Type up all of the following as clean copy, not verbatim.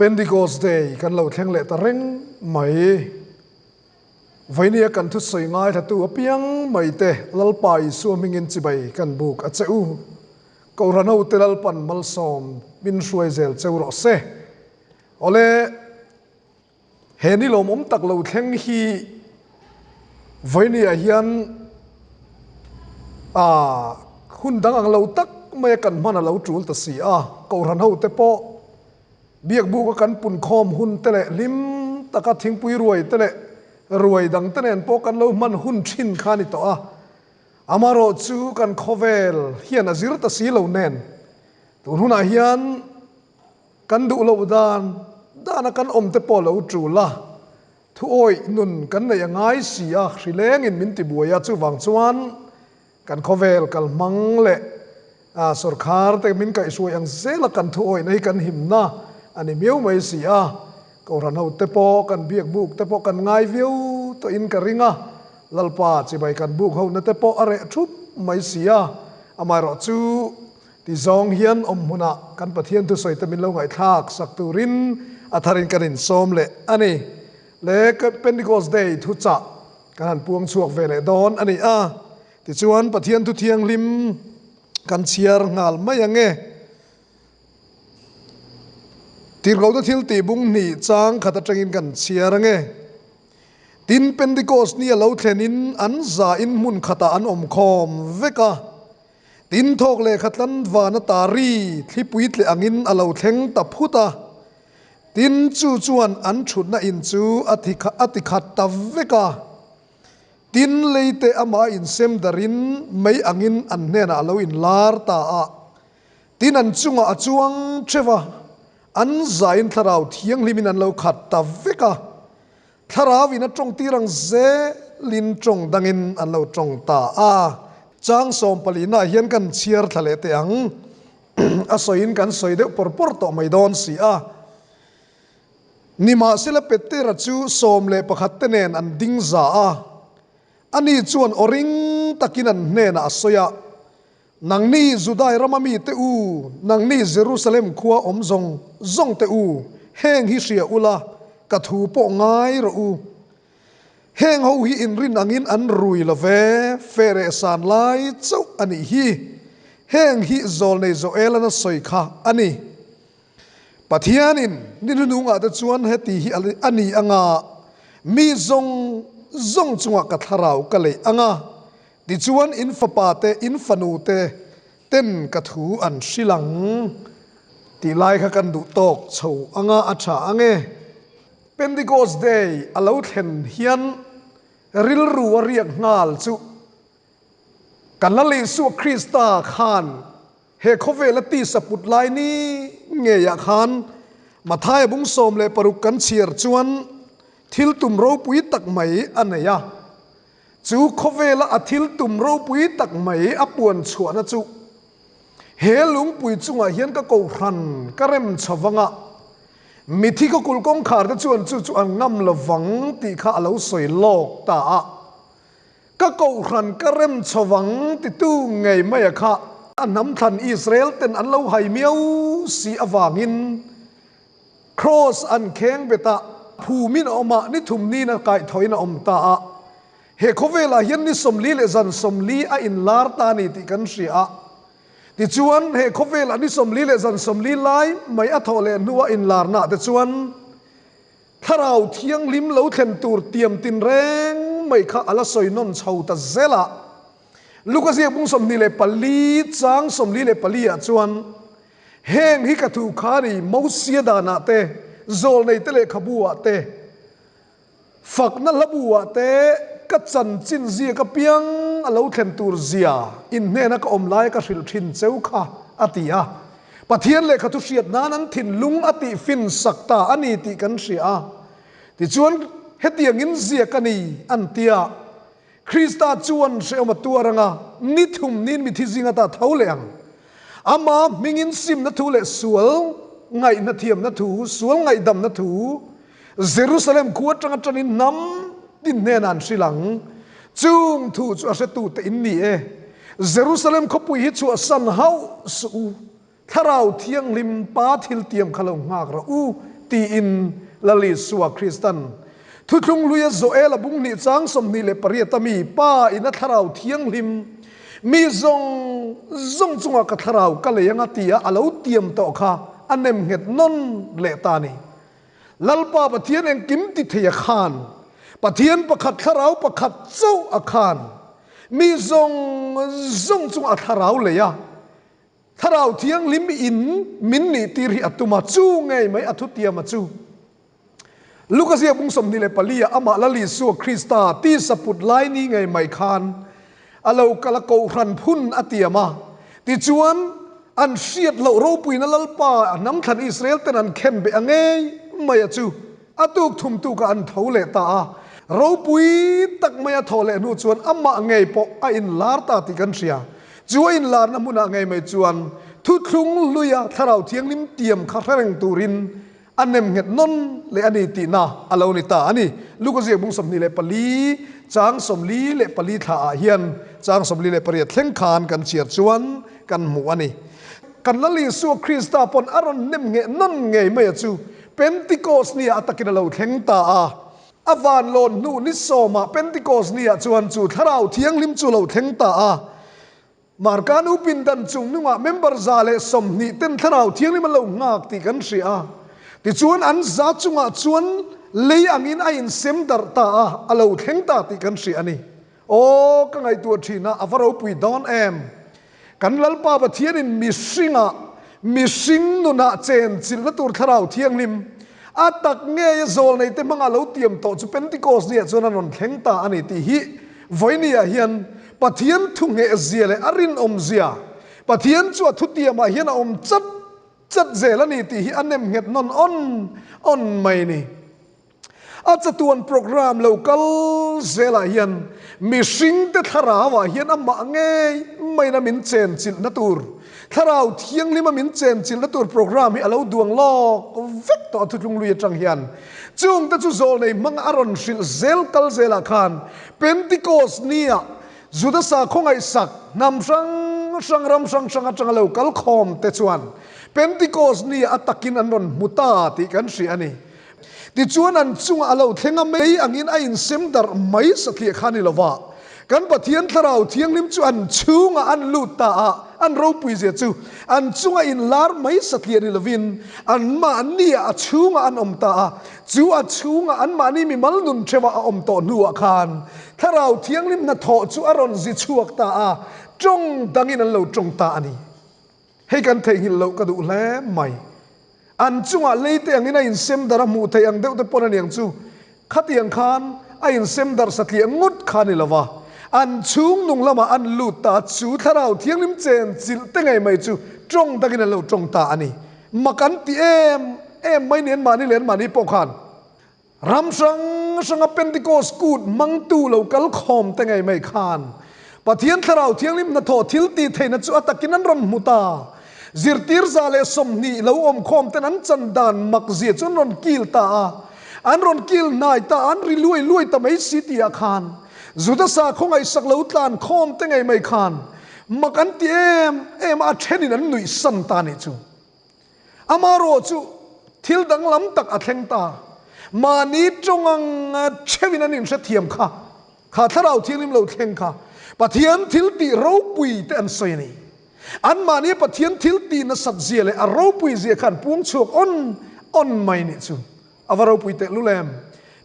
Pentecost Day kan lo thleng leh ta reng mai. Vainia kan thusawi ngaithlatu apiang mai te Lalpa Isua hmingin chibai kan buk a che u. Kohhran hote Lalpan malsawm min hruai zel cheu rawh se. Awle. He ni lawmawm tak lo thleng hi vawinia hian ah hun dang ang lo tak maia kan hman a lo tul ta si a, Kohhran hote pawh biakbuka kan punkhawm hun te leh hlim taka thingpui ruai te leh ruai dang te nen pawh kan lo hman hun thin kha a ni tawh a, amaherawh chu kan khawvel hian a zir ta si lo nen tun hunah hian Kan duh loh dan dana kan awm te pawh lo tul a, thu awih nun kan neih a ngai si a, hrilengin min ti buai a, chuvang chuan kan khawvel kal hmang leh sawrkhar te min kaihhruai ang zela kan thu awihna hi kan himna a ni miau mai si a, Kohhran ho te pawh kan biak buk te pawh kan ngai viau tawhin ka ring a, Lalpa chibai kan buk ho na te pawh a reh thup mai si a, amaherawhchu Ti zawng hian awm hmunah kan Pathian thusawi te min lo ngaihthlak sak turin a tharin kan insawm leh a ni. Le Pentecost Day thuchah kan han puang chhuak ve leh dawn a ni a. Tichuan Pathian thu thianghlim kan chhiar nghal mai ang e. Tirhkohna thil tih bung hnih chang khat atangin kan chhiar ang e. Tin Pentecost ni a lo thlenin an zain hmun khatah an awm khawm vek a. Tin thawk lehkha tlan vana tari thlipui tleh angin a lo thleng ta phut a, tin chu chuan an thutna in chu a ti a ti khat ta vek a. Tin leite amah insem darin mei angin an hnenah a lo inlar ta a, tin an chungah a chuang theuh a, an zain thlarau thianghlimin an lo khat ta vek a. Thlarau in a tawng tir ang zelin tawng dangin an lo tawng ta a. Chang sawmpalina ah hian kan chhiar thla leh teh ang. A sawiin kan sawi deuh pawr pawr tawh mai dawn si a. Nimahsela Petera chu 11 te nen an ding za a. Ani chuan aw ring takin an hnenah a sawi a, Nangni Judai rama mite u, nangni Jerusalem khua awm zawng zawng te u, heng hi hria ula, ka thu pawh ngai rawh u. Heng ho hi inrin angin an rui lo ve, feh reh san lai chauh a nih hi. Heng hi Zawlnei Joel-an a sawi kha a ni. Pathianin ni hnunungah te chuan heti hi a ni anga, mi zawng zawng chungah ka thlarau ka leih anga, Tichuan in fapa te, in fanu te ten ka thu an hrilh ang tih lai kha kan duh tawk chho anga a tha ang e. Pentecost Day a lo thlen hian rilru a riak nghal chu kan la Isua Krista khan he khawvela tisa put lai ni ngeiah khan Mathaia bung 16 kan chhiar chuan thil tum ropui tak mai a nei a. Chu khawvela a thil tum ropui tak mai a puan chhuahna chu he lungpui chungah hian ka kohhran ka rem chho vanga mithi ka kulh kawngkhar te chuan chu chu an ngam lo vang tih kha a lo sawi lawk ta a. Ka kohhran ka rem chho vang titu ngei maia kha a hnam thlan Israel ten an lo hai miau si avangin Kraws an kheng bet a, phumin a awm a, ni thum niin a kaihthawhin a awm ta a. He khawvelah hian ni 40 leh zan 40 a inlar ta a ni tih kan hria a. Tichuan, he khawvelah ni 40 leh zan 40 lai mai a thawh leh hnua inlarnaah te chuan Thlarau Thianghlim lo thlen tur tiam tinreng mai kha a la sawi nawn chho ta zel a. Luka ziak bung 24 chang 44 ah chuan, Heng hi ka thu kha ni, Mosia danah te, Zawlnei te lehkhabu ah te, fakna hlabu ah te, ka chanchin zia ka piang a lo thlen tur zia in hnena ka awm laia ka hrilh thin cheu kha, a ti a. Pathian lehkha thu hriat nan an thinlung a tih fin sak ta a ni tih kan hria a. Tichuan, hetiangin ziak a ni, an ti a. Krista chuan hrehawm a tuar anga ni thum niin mithi zinga ta tho leh ang. Ama hmingin simna thu leh sual ngaihna thiamna thu, sual ngaihdamna thu Jerusalem khua atanga tanin hnam tin hnenah an hrilh ang. Chung thu chu a hretute in ni e. Jerusalem khawpui hi chhuahsan hauh suh u. Thlarau Thianghlim Pa thil tiam kha lo nghak rawh u tiin Lal Isua Kristan Thuthlung hluia Joela bung hnih chang 28 a mi Pa in a Thlarau Thianghlim mi zawng zawng chungah ka Thlarau ka lei anga tia a lo tiam tawh kha a nem nghet nawn leh ta a ni. Lalpa Pathian engkim ti thei a khan, Pathian pakhat Thlarau pakhat chauh a khan mi zawng zawng chungah a Thlarau lei a, Thlarau Thianghlim in min nih tir hi a tum a, chu ngei mai a thutiam a chu. Luka ziak bung 24 ah amah Lal Isua Krista tisa put lai ni ngei mai khan a lo kal a kohhran phun a tiam a. Tichuan, an hriat loh ropuina Lalpa a hnam thlan Israel ten an khen beh a ngei mai a chu a tuk thum tukah an tho leh ta a. Ropui tak mai a thawh leh hnu chuan amah ngei pawh a inlar ta tih kan hria. Chu a inlarna hmunah ngei mai chuan thuthlung hluia Thlarau Thianghlim tiam kha hre reng turin A nem nghet nawn leh a ni tihna a lo ni ta a ni. Luka ziak bung 24 chang 44 thla ah hian chang 48 thleng khan kan chhiar chuan kan hmu a ni. Kan Lal Isua Krista pawn a rawn nem ngheh nawn ngei mai a chu Pentikos ni ah a takin a lo thleng ta a. A van lawn hnu ni sawmah Pentikos ni ah chuan chu Thlarau Thianghlim chu a lo thleng ta a. Marka nu pindan chung hnungah member 120 ten Thlarau Thianghlim an lo nghak tih kan hria a. Tichuan an za chungah chuan lei angin a insem darh ta a, a lo thleng ta tih kan hria a ni. Aw, ka ngaihtuah thin a, a va ropui dawn em! Kan Lalpa Pathianin mihringah, mihring nunah chen chilhna tur Thlarau Thianghlim, a tak ngeia zawlneite hmanga lo tiam tawh chu Pentikos niah chuan a rawn thleng ta a ni tih hi Vawinia hian Pathian thu ngheh zia leh a rinawm zia, Pathian chu a thutiamah hian a awm chat chat zel a ni tih hi a nem nghet nawn awn awn mai ni. A chatuan program lo kal zelah hian mihringte thlarauah hian amah ngei maiin a min chenchilhna tur, Thlarau Thianghlim a min chenchilhna tur program hi a lo duang lawk vek tawh a thutlung lui atang hian. Chungte chu zawlnei hmanga a rawn hrilh zel kal zelah khan Pentikos nia Juda sakhaw ngaihsak hnam hrang hrang ram hrang hrang atanga lo kal khawm te chuan Pentikos nia a takin an rawn hmu ta tih kan hria a ni. Tichuan an chungah a lo thleng a mei angin a insem darh mai satliah kha a ni lova, kan Pathian Thlarau Thianghlim chu an chhungah an lut ta a, an ropui zia chu an chunga inlar mai satliah ni lovin anmahniah a chhungah an awm ta a, chu a chhungah anmahni mimal nun theuha a awm tawh hnuah khan Thlarau Thianghlim hnathawh chu a rawn zi chhuak ta a, tawng dangin an lo tawng ta a ni. Hei kan theihnghilh loh ka duh hle mai. An chungah leite angin a insem darh a hmuh theih ang deuh te pawn a niang chu. Khatiang khan a insem darh satliah ngut kha a ni lo va. An chhung nung lamah an lut ta a, chu Thlarau Thianghlim chen chilh te ngei mai chu tawng takin an lo tawng ta a ni. Mak an ti em em mai ni anmahni leh anmahni pawh khan. Ram hrang hranga Pentecost kut hmangtu lo kal khawm te ngei mai khan Pathian Thlarau Thianghlim hnathawh thil tih theihna chu a takin an rawn hmu ta. Zirtir 120 lo awm khawm ten an chan dan mak zia chu an rawn kil ta a. An rawn kil hnai ta a, an ri luai luai ta mai si tihah khan Juda sakhaw ngaihsak lo tlan khawm te ngei mai khan mak an ti em em a, a thenin an nuihsan ta nih chu. Amarawh chu thil danglam tak a thleng ta. Mahni tawng ang theuhin an inhrethiam kha, kha Thlarau Thianghlim lo thleng kha Pathian thil tih ropui te an sawi a ni. Anmahni Pathian thil tih nasat zia leh a ropui zia kha an puang chhuak awn awn mai nih chu a va ropui tehlul em.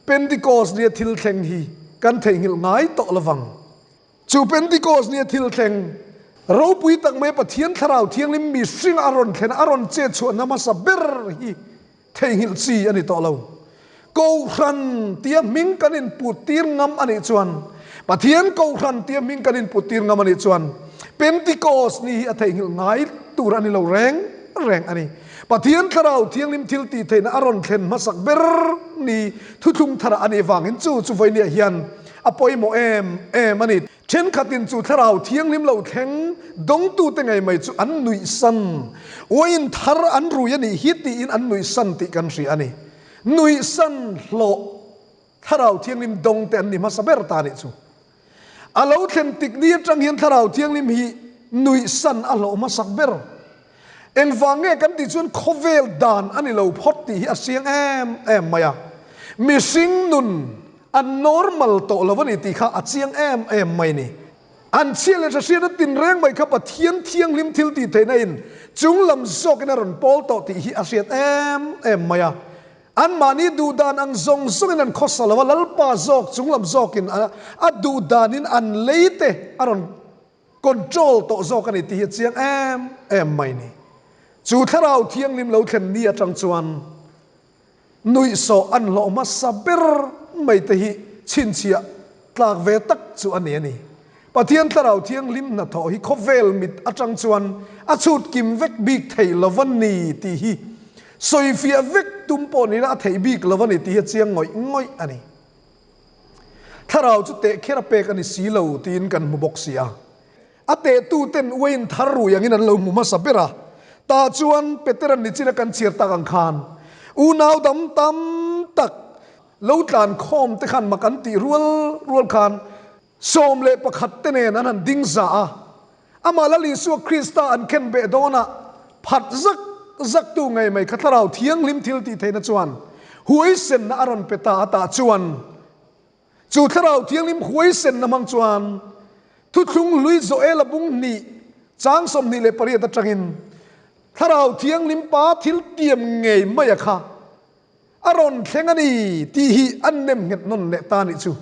Pentecost nia thil thleng hi kan theihnghilh ngai tawh lovang. Chu Pentikos nia thil thleng ropui tak mai Pathian Thlarau Thianghlim mihringa a rawn thlen a, a rawn chet chhuahna hmasa ber hi theihnghilh chi a ni tawh lo. Kohhran tia hming kan input tir ngam a nih chuan, Pathian Kohhran tia hming kan input tir ngam a nih chuan Pentikos ni hi a theihnghilh ngai tur a ni lo reng reng a ni. Pathian Thlarau Thianghlim thil tih theihna a rawn thlen hmasak ber ni thuthlung tharah a nih vangin chu chu vawinia hian A pawimawh em em a ni. Thenkhatin chu Thlarau Thianghlim lo thleng dawngtute ngei mai chu an nuihsan. Uain thar an rui a nih hi tiin an nuihsan tih kan hria a ni. Nuihsan hlawh Thlarau Thianghlim dawngte an ni hmasa ber ta nih chu. A lo thlen tik ni atang hian Thlarau Thianghlim hi nuihsan a hlawh hmasak ber. Engvang nge kan tih chuan khawvel dan a ni lo phawt tih hi a siang em em mai a. Mihring nun a normal tawh lo a ni tih kha a chiang em em mai a ni. An chhia leh hre hriatna tinreng mai kha Pathian thianghlim thil tih theihna in chunglam zawkin a rawn pawl tawh tih hi a hriat em em mai a. Anmahni duhdan ang zawng zawngin an khawsa lo a, Lalpa zawk chunglam zawkin a duhdanin an lei te a rawn control tawh zawk a ni tih hi a chiang em em mai ni. Chu thlarau thianghlim lo thlen ni atang chuan nuihsawh an hlawh hmasa ber mai te hi chhinchhiah tlak ve tak chu a ni a ni. Pathian thlarau thianghlim hnathawh hi khawvel mit atang chuan a chhut kim vek bik thei lo a ni tih hi sawifiah vek tum pawh nila a theih bik lo a ni tih hi a chiang ngawih ngawih a ni. Thlarau chu teh kher a pek a ni si lo tiin kan hmu bawk si a. A tehtuten uain thar rui angin an lo hmu hmasa ber a. Tah chuan Petera'n nichina kan chhiar tak ang khan unau dam tam tak lo tlan khawm te khan mak an tih rual rual khan 11 te nen an han ding za a. Amah Lal Isua Krista an khen beh dawnah phat zak zaktu ngei mai kha Thlarau Thianghlim thil tih theihna chuan huaisenna a rawn pe ta a, tah chuan chu Thlarau Thianghlim huaisenna hmang chuan Thuthlung hlui Joela bung hnih chang 28 atangin Thlarau Thianghlim Pa thil tiam ngei maia kha a rawn thleng a ni tih hi an nem nghet nawn leh ta nih chu.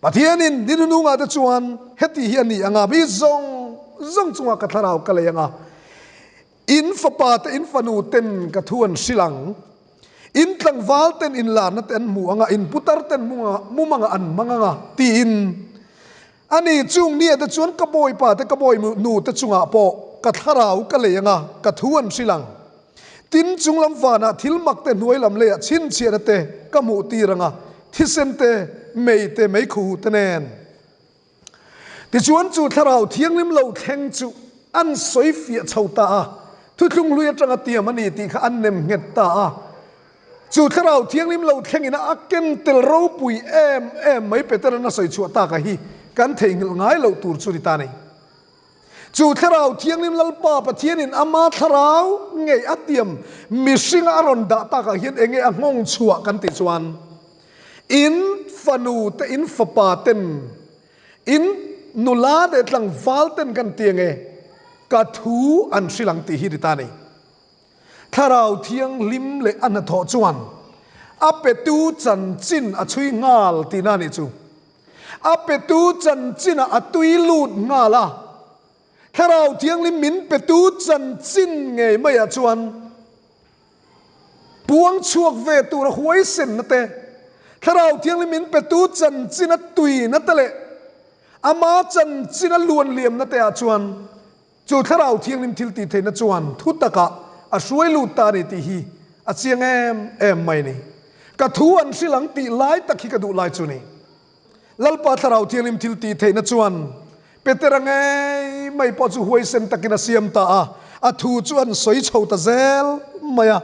Pathianin ni nunungah te chuan heti hi a ni anga, mi zawng zawng chungah ka thlarau ka lei anga, in fapa te in fanu ten ka thu an hrilh ang, in tlangval ten in larna te an hmu anga, in putar ten mumanga an hmang anga tiin a ni. Chung nia te chuan ka bawipa te ka bawi nu te chungah pawh ka thlarau ka lei anga, ka thu an hrilh ang. Tin, chunglam vanah thil mak te hnuai lam leiah chhinchhiahna te ka hmuh tir ang a, thisen te, mei te, meikhu te nen. Tichuan chu thlarau thianghlim lo thleng chu an sawi fiah chho ta a, thuthlung hlui atanga tiam a ni tih kha an nem nghet ta a. Chu thlarau thianghlim lo thlengin a ken tel ropui em em mai Petera'n a sawi chhuah taka hi kan theihnghilh ngai loh tur chu ni ta nei. Chu Thlarau Thianghlim Lalpa Pathianin ama thlarau ngei a tiam mihringa a rawn dah takah hian enge a nghawng chhuah kan tih chuan in fanu te in fapa ten in nula leh tlangval ten kan ti ange ka thu an hrilh ang tih hi ni ta a ni. Thlarau Thianghlim leh a hnathawh chuan a petu chanchin a chhui nghal tihna a nih chu. A petu chanchinah a tui lut nghal a, Thlarau Thianghlim min petu chanchin ngei maiah chuan puang chhuak ve tura huaisenna te, Thlarau Thianghlim min petu chanchina tuina te leh ama chanchina luanliamna te ah chuan chu Thlarau Thianghlim thil tih theihna chuan thu takah a hruai lut ta a ni tih hi a chiang em em mai a ni. Ka thu an hrilh ang tih lai tak hi ka duh lai chu ni. Lalpa Thlarau Thianghlim thil tih theihna chuan Petera ngei mai pawh chu huaisen takin a siam ta a, a thu chu an sawi chho ta zel mai a.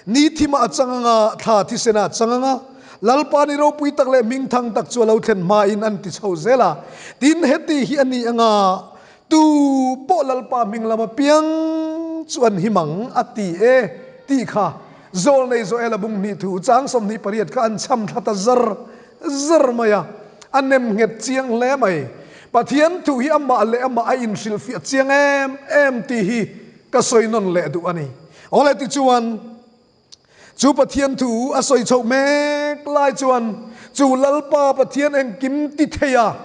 Ni thimah a chang anga, thla thisenah a chang anga, Lalpa ni ropui tak leh hmingthang tak chu a lo thlen hmain an ti chho zel a. Tin, heti hi a ni anga, Tu pawh Lalpa hming lam apiang chu an him ang a ti e tih kha Zawlnei Joela bung hnih thu chang 28 kha an chham thla ta zar zar mai a, a nem nghet chiang hle mai. Pathian thu hi amah leh amah a inhrilhfiah chiang em em tih hi ka sawi nawn leh duh a ni. Awle tichuan Chu Pathian thu a sawi chhoh mek lai chuan chu Lalpa Pathian engkim ti thei a,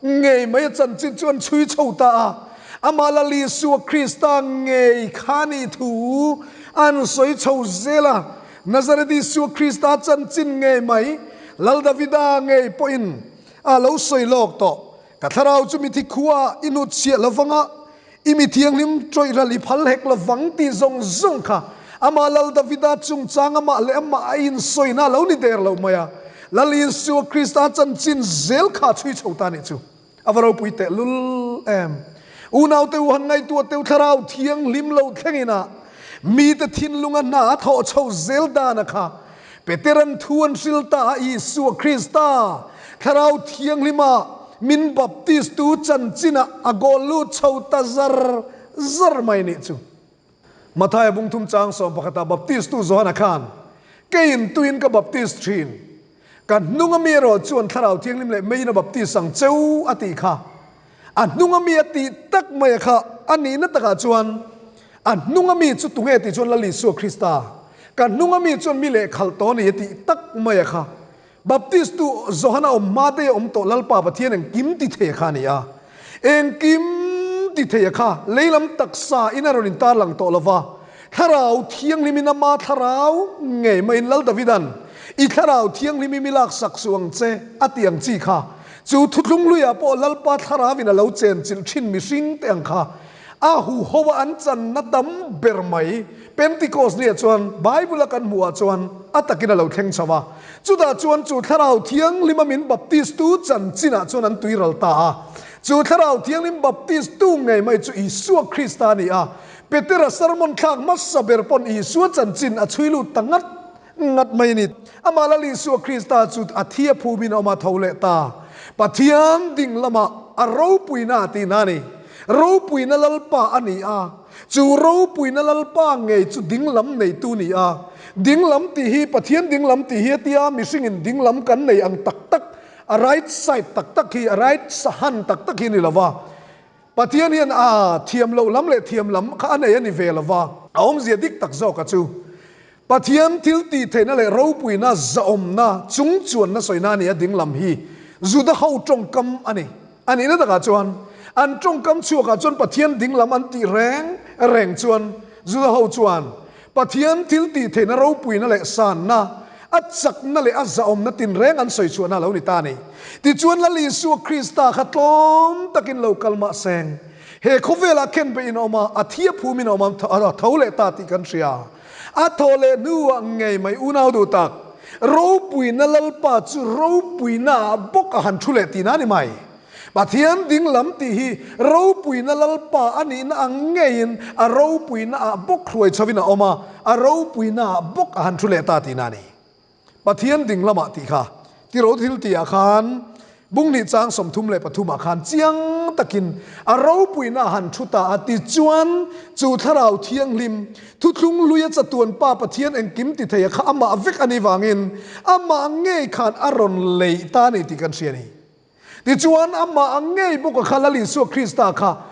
ngei mai a chanchin chu an chhui chho ta a. Amah Lal Isua Krista ngei kha ni thu an sawi chho zel a. Nazareth Isua Krista chanchin ngei mai Lal Davida ngei pawhin a lo sawi lawk tawh. Ka thlarau chu mithi khua i hnut chhiah lovang a, I mi thianghlim tawih ral i phal hek lovang tih zawng zawng kha amah Lal Davida chungchang amah leh amah a insawina a lo ni der lo mai a. Lal Isua Krista chanchin zel kha a chhui chho ta nih chu a va ropui teh lul em. Unaute u han ngaihtuah teu thlarau thianghlim lo thlengin a mite thinlunga hna a thawh chho zel dana kha Peteran thu an hril ta a, Isua Krista, Thlarau Thianghlima min baptistu chanchinah a goal lut chho ta zar zar mai nih chu. Mathaia bung thum chang sawm pakhatah Baptistu Johana khan, Keiin tuin ka baptist thin, ka hnunga mi erawh chuan Thlarau Thianghlim leh meiin a baptist ang cheu a tih kha. A hnunga mi a tih tak mai a kha a nihna takah chuan a hnunga mi chu tunge tih chuan Lal Isua Krista, ka hnunga mi chuan mi lehkhalh tawh a ni a tih tak mai a kha. Baptist tu Johana awm hma te awm tawh Lalpa Pathian engkim ti thei a kha a ni a. Engkim ti thei a kha leilam taksa in a rawn intar lang tawh lo va, Thlarau Thianghlim in ama thlarau ngei maiin Lal Davidan i Thlarau Thianghlim i mi laksak suh ang che a ti ang chi kha. Chu thuthlung luiah pawh Lalpa thlarau in a lo chenchilh thin mihring te ang kha a huho a an channa tam ber mai. Pentecost nia chuan Bible a kan hmuh ah chuan a takin a lo thleng chho a. Chutah chuan chu Thlarau Thianghlima min baptist tu chanchin ah chuan an tui ral ta a. Chu Thlarau Thianghlim baptist tu ngei mai chu Isua Krista a ni a. Petera sermon thlak hmasa ber pawn Isua chanchin a chhui lut ta ngat ngat mai a ni. Amah Lal Isua Krista chu a thi a phumin a awm a tho leh ta. Pathian ding lamah a ropuina a tihna a ni. Ropuina Lalpa a ni a. Chu ropuina Lalpa ngei chu dinglam neitu ni a. Dinglam tih hi Pathian dinglam tih hi a tia mihringin dinglam kan nei ang tak tak, a right side tak tak hi, a right hand tak tak hi a ni lo va. Pathian hian a thiam loh lam leh thiam lam kha a nei a ni ve lo va. A awmzia dik tak zawk a chu Pathian thil tih theihna leh ropuina zahawmna chung chuanna sawina a ni a dinglam hi Juda ho tawngkam a ni. A nihna takah chuan an tawngkam chhuakah chuan Pathian dinglam an tih reng reng chuan Juda ho chuan Pathian thil tih theihna ropuina leh sanna, a chakna leh a zahawmna tinreng an sawi chhuahna a lo ni ta a ni. Tichuan Lal Isua Krista kha tlawm takin lo kal mah seng, he khawvelah khen beihin a awm a, a thi a phumin a awm a, a tho leh ta tih kan hria. A thawh leh hnuah ngei mai unau duh tak, ropuina Lalpa chu ropuina ah bawk a han thu leh tihna a ni mai. Pathian dinglam tih hi ropuina Lalpa a nihna ang ngeiin a ropuina ah bawk hruai chhovin a awm a, a ropuina ah bawk a han thu leh ta tihna a ni. Pathian dinglamah tih kha tiro thil tihah khan Bunghnih chang 33 ah khan chiang takin a ropuina a han thu ta a, tichuan chu Thlarau Thianghlim, thuthlung hlui a chatuan Pa Pathian engkim ti thei a kha amah vek a nih vangin amah ngei khan a rawn leih ta a ni tih kan hria a ni. Tichuan amah ngei bawk a kha Lal Isua Krista kha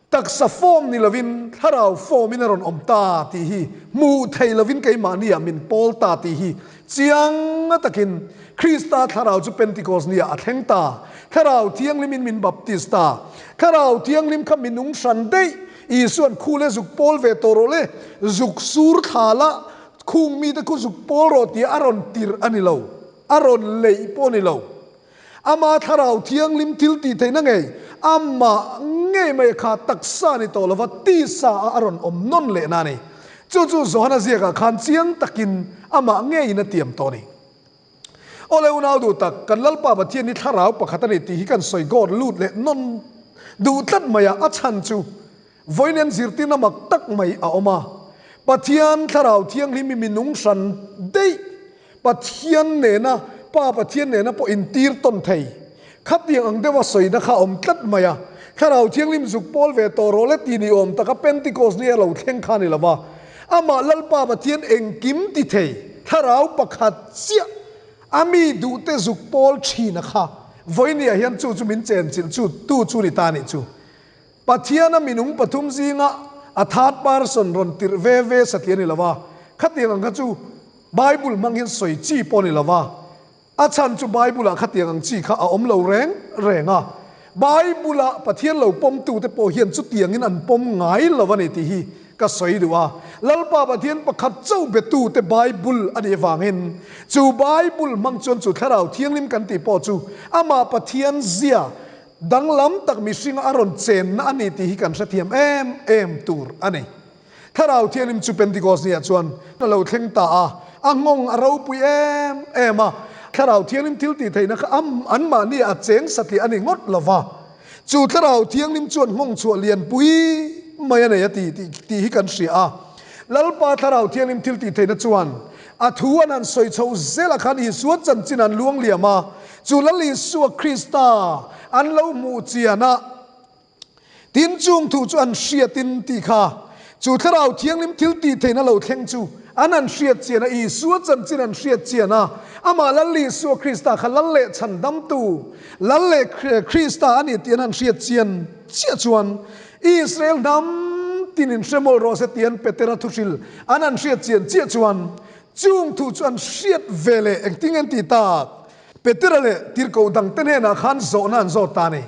Taksa form ni lovin thlarau form in a rawn awm ta tih hi hmuh theih lovin keimahni ah min pawl ta tih hi chiang takin Krista thlarau chu Pentecost ni ah a thleng ta. Thlarau Thianghlim in min baptist ta. Thlarau Thianghlim kha minung hran daih Isuan khu le zuk pawl ve tawh rawh le, zuk sur thla la, khung mite khu zuk pawl rawh tih a rawn tirh a ni lo, a rawn leih pawh a ni lo. Ama Thlarau Thianghlim thil tih theihna ngei, amah ngei mai kha taksa ni tawh lova tisa ah a rawn awm nawn lehna a ni. Chu chu Johana ziakah khan chiang takin amah ngeiin a tiam tawh a ni. Aw le unau duh tak, kan Lalpa Pathian hi Thlarau pakhat a ni tih hi kan sawi gawt lut leh nawn duh tlat mai a, a chhan chu vawiin zirtirna mak tak mai a awm a. Pathian Thlarau Thianghlim hi minung hran daih Pathian nena, Pa Pathian nena pawh intir tawn thei. Khatiang ang deuha sawina kha a awm tlat mai a. Thlarau Thianghlim zuk pawl ve tawh rawh le ti ni awm taka Pentecost ni a lo thleng kha a ni lo va. Amah Lalpa Pathian engkim ti thei, Thlarau pakhat chiah a mi duhte zuk pawl thina kha vawinia hian chu chu min chenchilh chu tu chu ni ta nih chu. Pathiana minung pathum zinga a third person rawn tirh ve ve satliah a ni lo va. Khatiang ang kha chu Bible hmang hian sawi chi pawh a ni lo va, a chhan chu Bible-ah khatiang ang chi kha a awm lo reng reng a. Bible-ah Pathian lo pawmtute pawh hian chutiangin an pawm ngai lo a ni tih hi ka sawi duh a. Lalpa Pathian pakhat chauh betute Bible a nih avangin chu Bible hmang chuan chu Thlarau Thianghlim kan tih pawh chu amah Pathian zia danglam tak mihringa a rawn chenna a ni tih hi kan hrethiam em em tur a ni. Thlarau Thianghlim chu Pentecost niah chuan a lo thleng ta a, a nghawng a ropui em em a. Thlarau Thianghlim thil tih theihna kha anmahni a cheng satliah a ni ngawt lo va. Chu Thlarau Thianghlim chuan nghawng chhuah lianpui mai a nei a ti tih hi kan hria a. Lalpa Thlarau Thianghlim thil tih theihna chuan a thu an han sawi chho zelah khan Isua chanchin an luang liam a, chu Lal Isua Krista an lo hmuh chian a, Tin chung thu chu an hriatin tih kha. Chu Thlarau Thianghlim thil tih theihna lo thleng chu an han hriat chian a, Isua chanchin an hriat chian a, amah Lal Isua Krista kha Lal leh Chhandamtu, Lal leh Krista a ni tih an han hriat chian chiah chuan Israel hnam tin in hre mawlh rawh se tih an Petera thuhril an han hriat chian chiah chuan chung thu chu an hriat ve leh engtin nge an tih tak? Petera leh tirhkoh dangte hnenah khan zawhna an zawt ta a ni.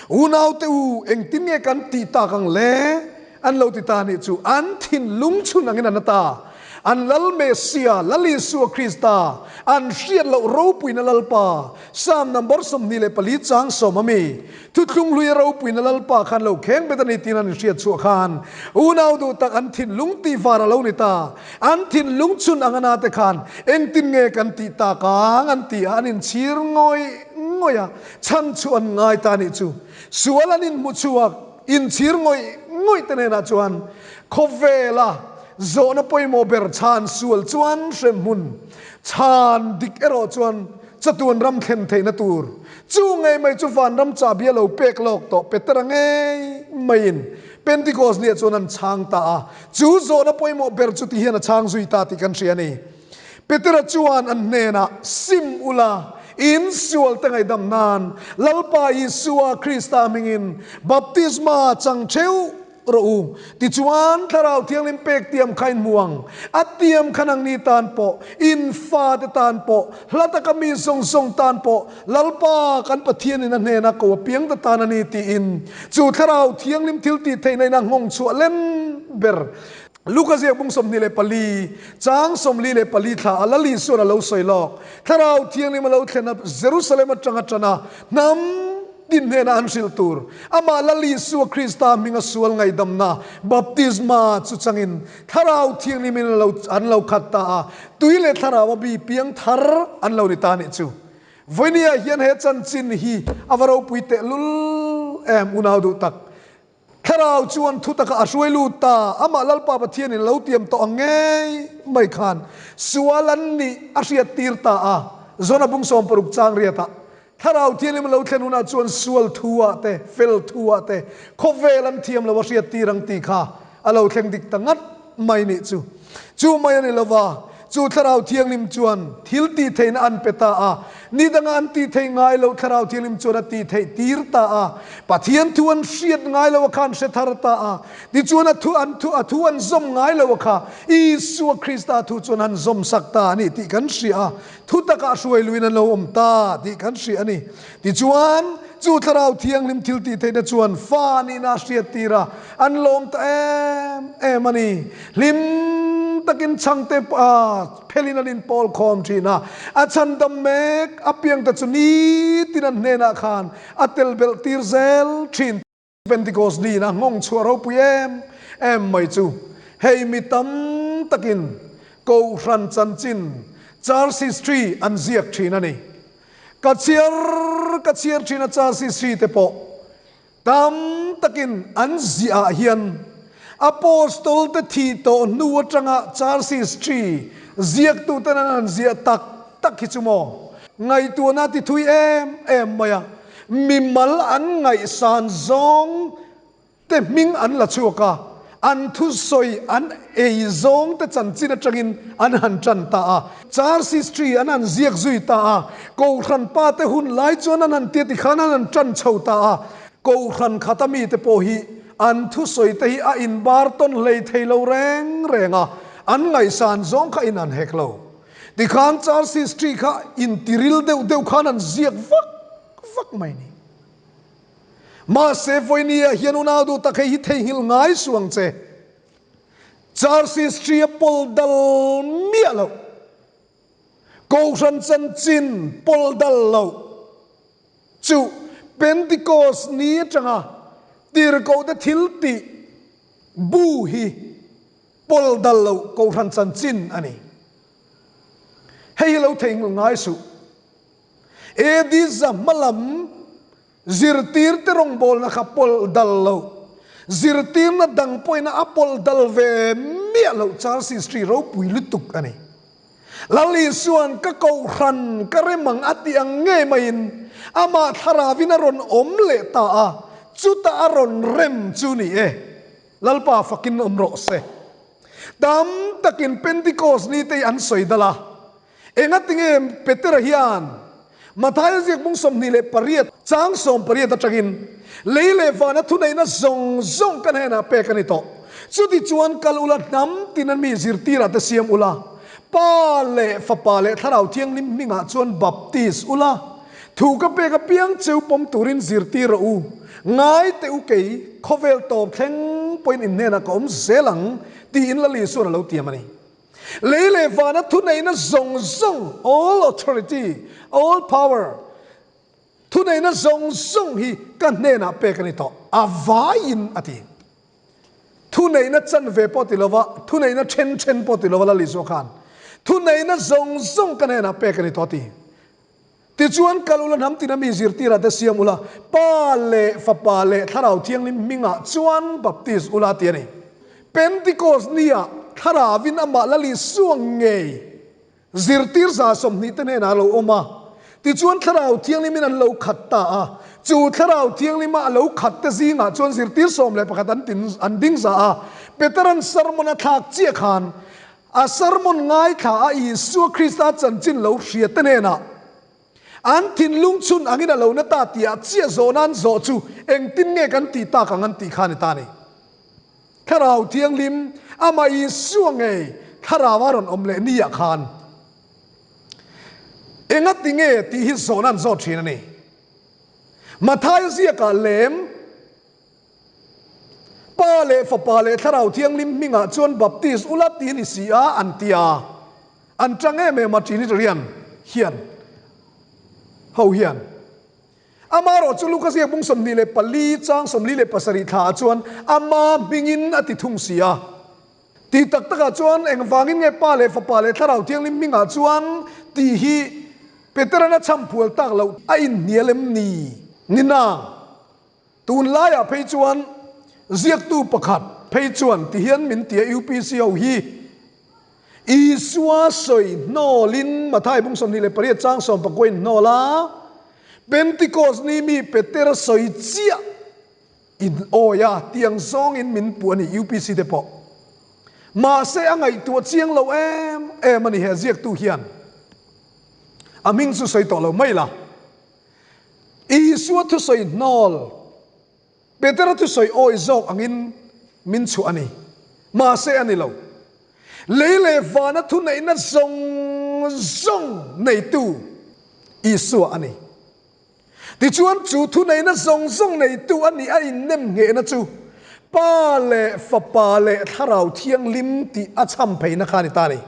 Unaute u, engtin nge kan tih tak ang le? An lo ti ta a nih chu. An thinlung chhun angin an a ta. An Lal Messia, Lal Isua Krista, an hriat loh ropuina Lalpa, Psalm number 24 chang sawm a mi, Thuthlung hluia ropuina Lalpa khan lo kheng bet a ni tiin an inhriat chhuah khan unau duh tak an thinlung tih var a lo ni ta. An thinlung chhun ang ana te khan engtin nge kan tih tak ang an ti a, an inchhir ngawih ngawih a, chhan chu an ngai ta nih chu. Sual an inhmu chhuak, inchhir ngawih ngawih te hnenah chuan khawvela zawhna pawimawh ber chhan sual chuan hremhmun chhan dik erawh chuan chatuan ram thlen theihna tur chu ngei mai chu vanram chahbi a lo pek lawk tawh Petera ngei maiin Pentecost nia chuan an chhang ta a, chu zawhna pawimawh ber chu ti hian a chhang zui ta tih kan hria a ni. Petera chuan an hnenah, Sim ula, in sual te ngaihdam nan Lalpa Isua Krista hmingin baptisma chang theuh rawh u. Tichuan, Thlarau Thianghlim pek tiam kha in hmu ang. A tiam kha nangni tan pawh, in fate tan pawh, hla taka mi zawng zawng tan pawh, Lalpa kan Pathianin a hnena ko apiang ta tan a ni tiin chu Thlarau Thianghlim thil tih theihna in a nghawng chhuah len ber. Luka ziak bung 24, chang 44 thla a Lal Isuan a lo sawi lawk. Thlarau Thianghlim a lo thlen a, Jerusalem atanga tan a, hnam tin hnena an hrilh tur. Amah Lal Isua Krista hminga sual ngaihdamna, baptisma, chu changin Thlarau Thianghlimin an lo khat ta a, tui leh Thlarau a bi piang thar an lo ni ta nih chu. Vawinia hian he chanchin hi a va ropui tehlul em unau duh tak. Thlarau chuan thu taka a hruai lut ta, amah Lalpa Pathianin a lo tiam tawh ang ngei mai khan sual an nih a hriat tir ta a, Zona bung 60 chang riatah Thlarau Thianghlim a lo thlen hunah chuan sual thu ah te, fel thu ah te, khawvel an thiam lo a hriat tir ang tih kha a lo thleng dik ta ngat mai nih chu. Chu mai a ni lo va, chu Thlarau Thianghlim chuan thil tih theihna an pe ta a, ni danga an tih theih ngai loh Thlarau Thianghlim chuan a tih theih tir ta a, Pathian thu an hriat ngai lo a kha an hre thar ta a, tichuan a thu an thu a thu an zawm ngai lo a kha Isua Krista thu chuan an zawm sak ta a ni tih kan hria a. Thu takah hruai luin an lo awm ta tih kan hria a ni. Tichuan, chu Thlarau Thianghlim thil tih theihna chuan fa nihna a hriat tir a, an lawm ta em em a ni. Hlim takin chhangte phelin an inpawl khawm thin a, a chhandam mek apiangte chu nitin an hnenah khan a tel belh tir zel thin. Pentecost niin a nghawng chhuah ropui em em mai chu hei mi tam takin Kohhran chanchin, Church History, an ziak thin a ni. Ka chhiar ka chhiar thin a Church History te pawh tam takin an ziah ah hian Apostol te thih tawh hnu atanga Church History ziaktuten an han ziah tak tak hi chu maw ngaihtuahna a ti thui em em mai a. Mimal an ngaihsan zawng te hming an la chhuak a, an thusawi an ei zawng te chanchin atangin an han tan ta a, Church history an han ziak zui ta a, Kohhran pa te hun lai chuan an han tia tikhan an han tan chho ta a, Kohhran khata mite pawh hi an thusawi te hi a inbar tawn hlei thei lo reng reng a, an ngaihsan zawng kha in han hek lo. Tikhan Church history kha intiril deuh deuh khan an ziak vak vak mai ni. Mahse vawinia hian unau duh tak hei hi theihnghilh ngai suh ang che. Church history a pawl dal miah loh. Kohhran chanchin pawl dal loh chu Pentecost ni atanga tirhkohte thil tih bu hi Pawl dal lo Kohhran chanchin a ni. Hei hi lo theihnghilh ngai suh. AD za hma lam zirtirte rawngbawlna kha pawl dal lo, zirtirna dang pawhin a pawl dal ve miah loh Church history ropui lutuk a ni. Lal Isua'n ka Kohhran ka rem ang a tih ang ngei maiin amah thlaravin a rawn awm leh ta a, chutah a rawn rem chu ni e. Lalpa fakin awm rawh se. Tam takin Pentecost ni te hi an sawi dal a. Engatinge Petera hian Mathaia ziak bung 28 chang 18 atangin lei leh vana thuneihna zawng zawng kan henah pek a ni tawh. Chutichuan kal ula hnam tina mi zirtirah te siam ula, Pa leh Fapa leh Thlarau Thianghlim hmingah chuan baptis ula, thu ka pek apiang cheu pawm turin zirtir rawh u. Ngai teh u kei, khawvel tawp thleng pawhin in hnenah ka awm zel ang, tiin Lal Isuan a lo tiam a ni. Lei leh vana thuneihna zawng zawng, all authority, all power, thuneihna zawng zawng hi ka hnenah pek a ni tawh, a vaiin a ti. Thuneihna chanve pawh ti lova, thuneihna then then pawh ti lova Lal Isua khan thuneihna zawng zawng ka hnenah pek a ni tawh a ti. Tichuan, kal ula hnam tina mi zirtirah te siam ula, Pa leh Fapa leh Thlarau Thianghlim hmingah chuan baptis ula ti a ni. Pentecost nia Thlarauvin amah Lal Isua ngei zirtir 20 te hnenah a lo awm a, tichuan Thlarau Thianghlimin an lo khat ta a. Chu Thlarau Thianghlima a lo khat te zingah chuan zirtir 11 an tin an ding za a. Peteran sermon a thlak chiah khan A sermon ngaithla a Isua Krista chanchin lo hria te hnenah an thinlung chhun angin a lo na ta tih ah chiah zawhna an zawh chu engtin nge kan tih tak ang an tih kha a ni ta a ni. Thlarau Thianghlim amah Isua ngei Thlarau a rawn awm leh ni ah khan engati nge tih hi zawhna an zawt thin a ni. Mathaia ziakah lem. Pa leh Fapa leh Thlarau Thianghlim hmingah chuan baptis ula ti a ni si a, an ti a. An tang em em a Trinitarian hian ho hian. Amaherawh chu Luka ziak bung 24 chang 47 thlaah chuan ama hmingin a ti thung si a. Tih tak takah chuan engvangin nge Pa leh Fapa leh Thlarau Thianghlim hmingah chuan tih hi Peteran a chhamphual tak loh a inhnial em ni? Ni nang. Tunlaiah phei chuan ziaktu pakhat phei chuan ti hian min ti a, UPC ho hi Isua sawi hnawlin Mathai bung 28 chang 19 in hnawl a, Pentecost ni mi Petera sawi chiah in awi a, tiang zawngin min puh a ni UPC te pawh. Mahse a ngaihtuah chiang lo em em a ni he ziaktu hian. A hming chu sawi tawh lo mai la. Isua thusawi hnawl, Petera thusawi awi zawk angin min chhuah a ni. Mahse a ni lo. Lei leh vana thuneihna zawng zawng neitu Isua a ni. Tichuan chu thuneihna zawng zawng neitu a nih a innem nghehna chu Pa leh Fapa leh Thlarau Thianghlim tih a chham pheina kha a ni ta a ni.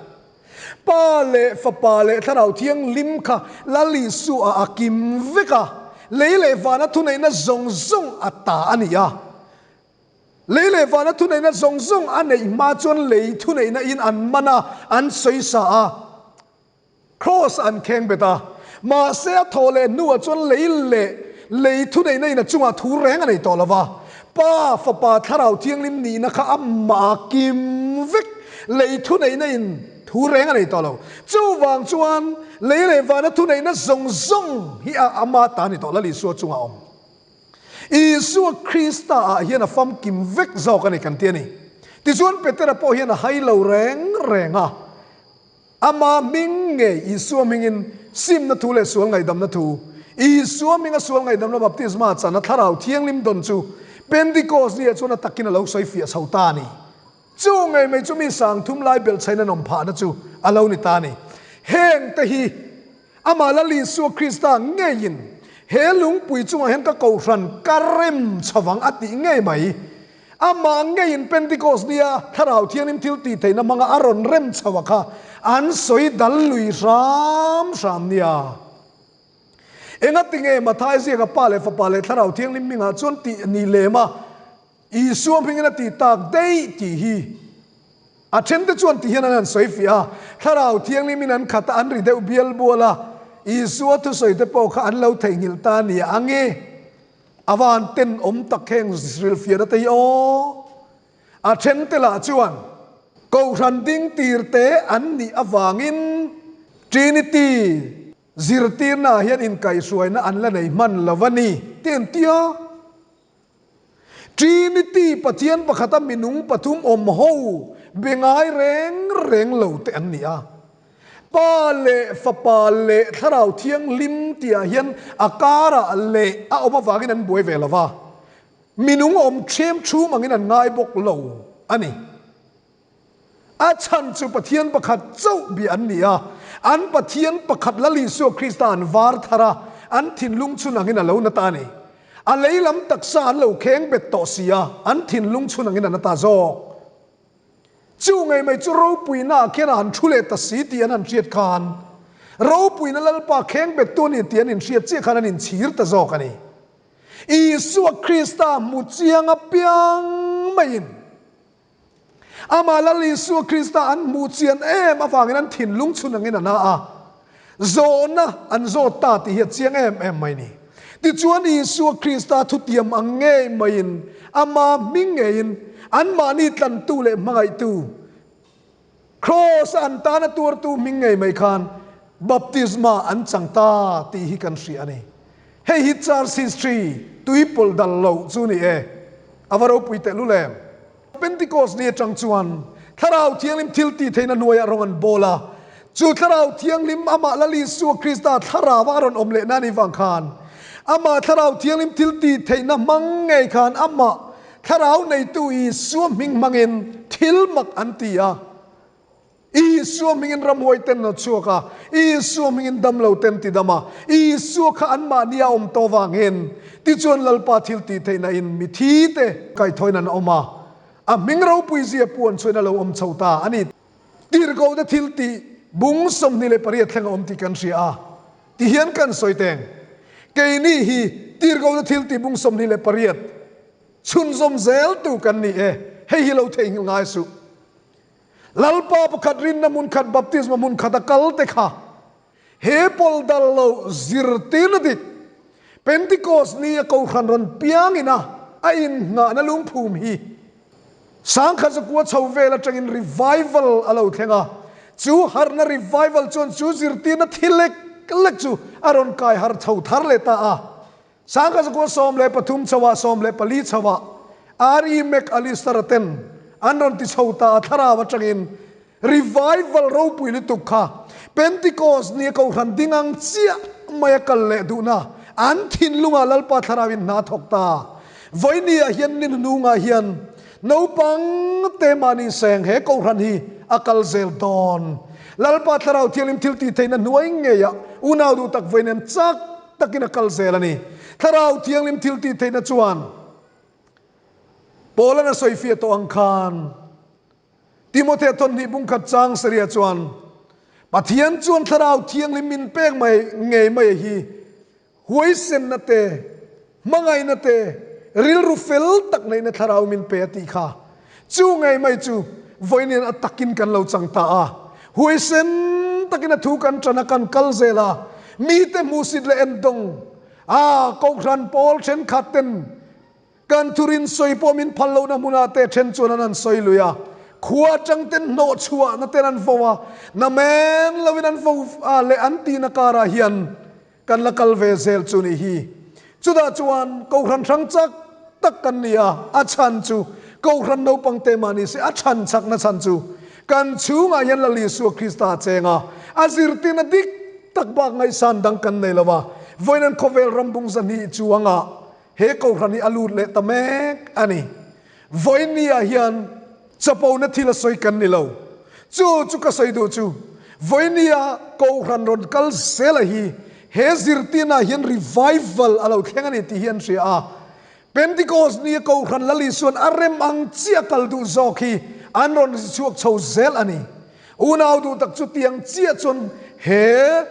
Pa leh Fapa leh Thlarau Thianghlim kha Lal Isua a kim vek a, lei leh vana thuneihna zawng zawng a ta a ni a. Lei leh vana thuneihna zawng zawng a neih hma chuan lei thuneihna in an man a, an sawisa a. Kraws an kheng bet a, mahse a thawh leh hnuah chuan lei leh lei thuneihna in a chungah thu reng a nei tawh lo va. Pa, Fapa, Thlarau Thianghlim nihna kha amah a kim vek. Lei thuneihna in thu reng a nei tawh lo. Chuvang chuan lei leh vana thuneihna zawng zawng hi a ama ta a ni tawh. Lal Isua chungah a awm. Isua Krista ah hian a famkim vek zawk a ni kan ti a ni. Tichuan Petera pawh hian a hai lo reng reng a. Ama hming ngei Isua hmingin simna thu leh sual ngaihdamna thu, Isua hminga sual ngaihdamna baptisma chana Thlarau Thianghlim dawn chu Pentecost ni ah chuan a takin a lo sawi fiah chho ta a ni. Chu ngei mai chu mi 3000 lai belhchhain an awm phahna chu a lo ni ta a ni. Heng te hi Amah Lal Isua Krista ngeiin he lungpui chungah hian ka kohhran ka rem chhovang a tih ngei mai. Amah ngeiin Pentecost nia Thlarau Thianghlim thil tih theihna hmanga a rawn rem chho a kha an sawi dal lui hram hram nia. Engati nge Mathai ziaka Pa leh Fapa leh Thlarau Thianghlim hmingah chuan tih ni lem a Isua hmingin a tih tak daih tih hi a thente chuan ti hian an han sawi fiah a, Thlarau Thianghlimin an khat a, an ri deuh bial bual a, Isua thusawi te pawh kha an lo theihnghilh ta nia ang e. A va han tenawm tak heng hrilhfiahna te hi aw! A thente lah chuan Kohhran ding tirte an nih avangin Trinity zirtirnaah hian inkaihhruaina an la nei hman lo a ni tih an ti a. Trinity, Pathian pakhata minung pathum awm ho be ngai reng reng lo te an ni a. Pa leh Fapa leh Thlarau Thianghlim tihah hian a karah leh a awm avangin an buai ve lo va, minung awm ṭhem ṭhum angin an ngai bawk lo a ni. A chhan chu Pathian pakhat chauh bia an ni a, an Pathian pakhat Lal Isua Krista an var thar a, an thinlung chhun angin a lo na ta a ni. A lei lam taksa an lo kheng bet tawh si a, an thinlung chhun angin a na ta zawk. Chu ngei mai chu ropuina ah khian a han thu leh ta si tih an han hriat khan, ropuina Lalpa kheng bettu a ni tih an inhriat chiah khan an inchhir ta zawk a ni. Isua Krista hmu chiang apiang maiin Amah Lal Isua Krista an hmuh chian em avangin an thinlung chhun angin a na a, zawhna an zawt ta tih hi a chiang em em mai ni. Tichuan Isua Krista thutiam ang ngei maiin ama hming ngeiin anmahni tlantu leh hmangaihtu, Kraws-a an tana tuartu hming ngei mai khan baptisma an chang ta tih hi kan hria a ni. Hei hi Church history tuipawlh dal loh chu ni e. A va ropui tehlul em! Pentecost ni atang chuan Thlarau Thianghlim thil tih theihna hnuaiah rawng an bawl a. Chu Thlarau Thianghlim amah Lal Isua Krista Thlarauva a rawn awm lehna a nih vang khan amah Thlarau Thianghlim thil tih theihna hmang ngei khan amah Thlarau neitu Isua hming hmangin thil mak an ti a. Isua hmingin ramhuai ten a chhuak a, Isua hmingin damlo ten ti dam a, Isua kha anmahni a awm tawh vangin tichuan Lalpa thil tih theihna in mithi te kaihthawin an awm a, a hming ropui zia puan chhuain a lo awm chho ta a ni. Tirhkohna thil tih bung 28 thleng a awm tih kan hria a, tihian kan sawi teng, Keini hi tirhkohna thil tih bung 28 chhunzawm zel tu kan ni e, hei hi lo theihnghilh ngai suh. Lalpa pakhat rinna hmun khat baptisma hmun khat a kal te kha he pawl dal lo zirtirna dik Pentecost ni a kohhran rawn piang ina a innghahna lungphum hi sangkhat zakua chho vel atangin revival a lo thleng a, chu harhna revival chuan chu zirtirna thi lek lek chu a rawn kai harh chho thar leh ta a. Sangkazakua 13 chhoah 14 chhoah RE. Mac Allister-a ten an rawn ti chho ta a thlarau atangin revival ropui lutuk kha Pentecost nia kohhran ding ang chiah mai a kal leh duhna an thinlungah Lalpa thlarauin hna thawk ta. Vawinia hian ni hnungah hian naupang te mahni seng he kohhran hi a kal zel dawn. Lalpa thlarau thianghlim thil tih theihna hnuai ngeiah unau duh tak vawiin chak takin a kal zel a ni. Thlarau Thianghlim thil tih theihna chuan Paula'n a sawifiah tawh ang khan Timothea thawmhnih bungkhat chang saria chuan Pathian chuan Thlarau Thianghlim min pek mai ngei mai hi huaisenna te, hmangaihna te, rilru fel tak neihna Thlarau min pe a tih kha. Chu ngei mai chu vawiin a takin kan lo chang ta a, huaisen takin a thu kan tan a, kan kal zel a, mite hmuhsit leh endawng a, kohhran pawl thenkhat ten kan thurin sawi pawh min phal lohna hmunah te then chuan an han sawi lui a, khua atang ten hnawh chhuahna ten an vo a, namen loin an vo a leh an tihna karah hian Kan la kal ve zel chu nih hi. Chutah chuan Kohhran hrang chak tak kan ni a, a chhan chu Kohhran naupang te mah ni se a chhan chakna chhan chu kan chhungah hian Lal Isua Krista a cheng a, a zirtirna dik tak bak ngaihsan dang kan nei lo a, vawiin an khawvel ram bung zahnih chuangah he Kohhran hi a lut leh ta mek a ni. Vawinia hian chapona thil a sawi kan ni lo. Chu chu ka sawi duh chu, Vawinia Kohhran rawn kal zela hi he zirtirnaah hian revival a lo thleng a ni tih hi an hria a. Pentecost nia Kohhran Lal Isuan a rem ang chiah kal duh zawk hi an rawn ri chhuak chho zel a ni. Unau duh tak chu tiang chiah chuan he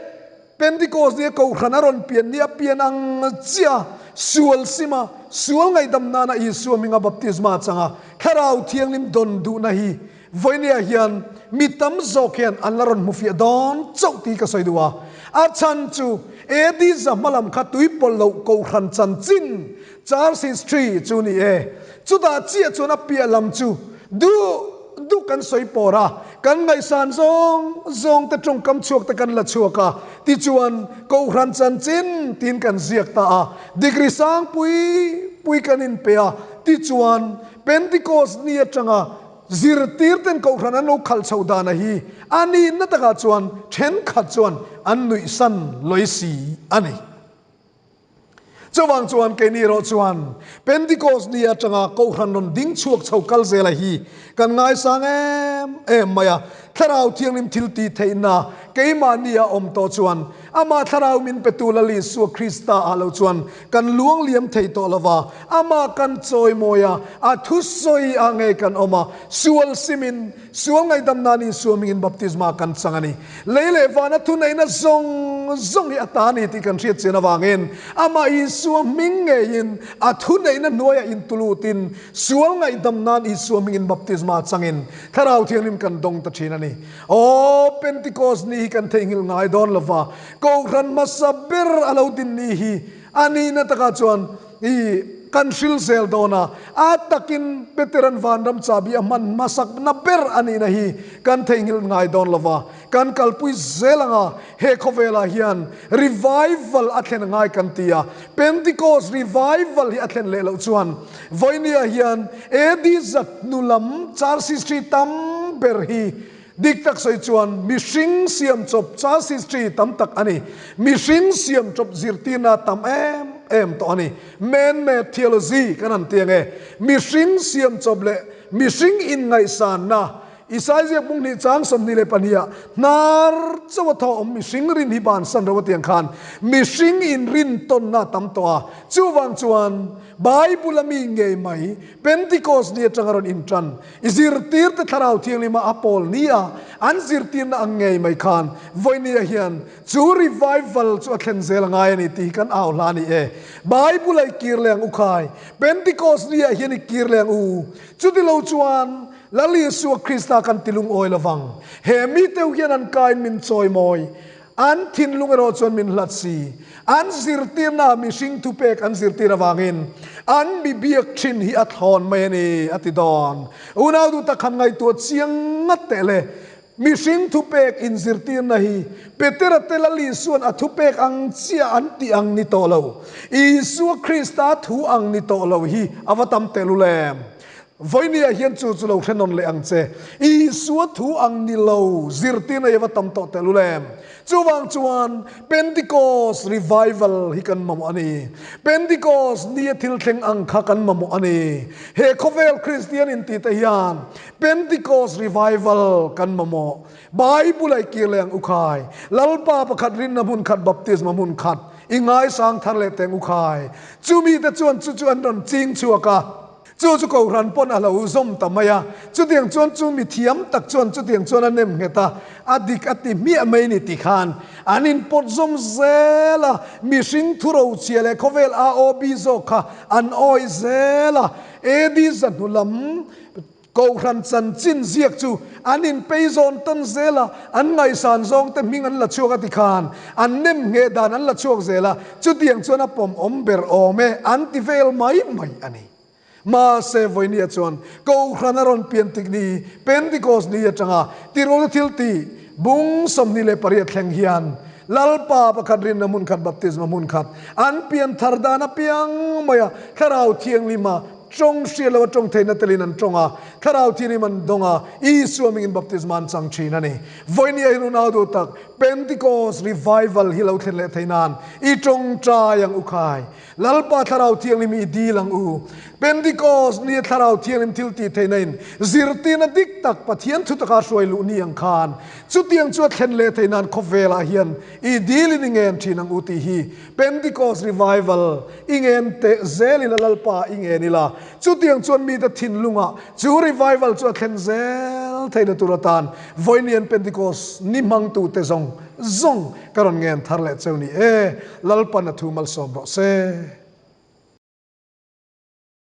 Pentecost nia Kohhran a rawn pian ni a pian ang chiah sual sima sual ngaihdam nana Isua hminga baptisma changa Thlarau Thianghlim dawn duhna hi vawinia hian mi tam zawk hian an la rawn hmufiah dawn chauh tih ka sawi duh a. A chhan chu AD za hma lam kha tuipawlh loh Kohhran chanchin, Church history, chu ni e. Chutah chiah chuan a piah lam chu duh duh kan sawi pawr a, kan ngaihsan zawng zawng te tawngkam chhuak te kan la chhuak a, tichuan Kohhran chanchin tiin kan ziak ta a, degree sang pui pui kan inpe a. Tichuan, Pentecost ni atanga zirtirten kohhran an lo khalh chhoh dana hi a nihna takah chuan thenkhat chuan an nuihsan lawi si a ni. Chuvang chuan keini erawh chuan Pentecost ni atanga kohhran rawn ding chhuak chho kal zela hi kan ngaisang em em mai a. Thlarau Thianghlim thil tih theihna keimahni a awm tawh chuan Amah Thlarau min petu Lal Isua Krista ah lo chuan kan luang liam thei tawh lo va, Amah kan chawimawi a, a thusawi ah ngei kan awm a, sual simin, Sual ngaihdam nan Isua hmingin baptisma kan chang a ni. Lei leh vana thuneihna zawng zawng hi a ta a ni tih kan hriat chian avangin amah Isua hming ngeiin a thuneihna hnuaiah intulutin sual ngaihdam nan Isua hmingin baptisma changin Thlarau Thianghlim kan dawng ta thin a ni. Aw, Pentecost ni hi kan theihnghilh ngai dawn lova, Kohhran hmasa ber a lo din ni hi a nihna takah chuan I kan hril zel dawn a, a takin Peteran vanram chahbi a hman hmasakna ber a nihna hi kan theihnghilh ngai dawn lo va, kan kalpui zel ang a, he khawvelah hian revival a thlen ngai kan ti a, Pentecost revival hi a thlen leh loh chuan vawinia hian AD zat hnu lam church history tam ber hi Dik tak sawi chuan mihring siam chawp church history tam tak a ni. Mihring siam chawp zirtirna tam em em tawh a ni. Man-made theology kan han ti ang e. Mihring siam chawp leh mihring inngaihsanna Isai ziak bung hnih chang 22 ah hnar chauh a thaw awm mihring rin hi bansan ro a ti ang khan mihring inrintawnna tam tawh a. Chuvang chuan Bible a mi ngei mai Pentecost ni atanga rawn intan I zirtirte Thlarau Thianghlima a pawl ni a, an zirtirna ang ngei mai khan vawinia hian chu revival chu a thlen zel a ngai a ni tih hi kan au hla a ni e. Bible a i kir leh ang u khai, Pentecost ni ah hian i kir leh ang u. Chuti lo chuan Lal Isua Krista kan ti lungawi lovang. He miteu hian an kain min chawimawi. An thinlung erawh chuan min hlat si. An zirtirna mihring thupek an zirtir avangin an mi biak thin hi a thlawn mai a ni, a ti dawn. Unau duh tak han ngaihtuah chiang ngat teh le. Mihring thupek inzirtirna hi Petera te Lal Isua'n a thupek ang chiah an tih ang ni tawh lo. Isua Krista thu ang ni tawh lo hi a va tam tehlul em? Vawinia hian chu chu lo hre nawn leh ang che. Isua thu ang ni lo, zirtirna hi a va tam tawh tehlul em? Chuvang chuan Pentecost revival hi kan mamawh a ni. Pentecost nia thil thleng ang kha kan mamawh a ni. He khawvel Kristian intih te hian Pentecost revival kan mamawh. Bible a i kir leh ang u khai. Lalpa pakhat rinna hmun khat baptisma hmun khat i ngaisang thar leh teng u khai. Chumi te chuan chu chu an rawn ching chhuak a. Chu chu Kohhran pawn a lo zawm ta mai a, chutiang chuan chu mi thiam tak chuan chutiang chuan a nem nghet a, a dik a ti hmiah mai ni ti khan an inpawt zawm zel a, mihring thurochhia leh khawvel AOB zawk kha an awih zel a, AD zahnu lam Kohhran chanchin ziak chu an inpei zawn tawn zel a, an ngaihsan zawng te hming an la chhuak a ti khan an nem ngheh dan an la chhuak zel a, chutiang chuan a pawm awm ber awm e an ti vel mai mai a ni. Mahse vawinia chuan Kohhran a rawn pian tik ni, Pentecost ni atanga tirawlna thil tih bung 28 thleng hian Lalpa pakhat rinna hmun khat baptisma hmun khat an pian thar dan apiang mai a, Thlarau Thianghlima Tawng hriat loh a tawng theihna telin an tawng a, Thlarau Thianghlim an dawng a, Isua mingin baptisma an chang thin a ni. Vawinia hi nunau duh tak, Pentecost revival hi lo thlen leh thei nan i tawngtai ang u khai. Lalpa Thlarau Thianghlim hi i dil ang u. Pentecost nia Thlarau Thianghlim thil tih theihna in zirtirna dik tak Pathian thu taka hruai luh ni ang khan chutiang chu a thlen leh thei nan khawvelah hian i dilin i ngen thin ang u tih hi Pentecost revival i ngen teh zel ila Lalpa i ngen ila, chutiang chuan mite thinlungah chu revival chu a thlen zel theihna tur atan Vawiinian Pentecost ni hmangtute zawng zawng ka rawn ngen thar leh cheu ni e, Lalpan a thu malsawm rawh se.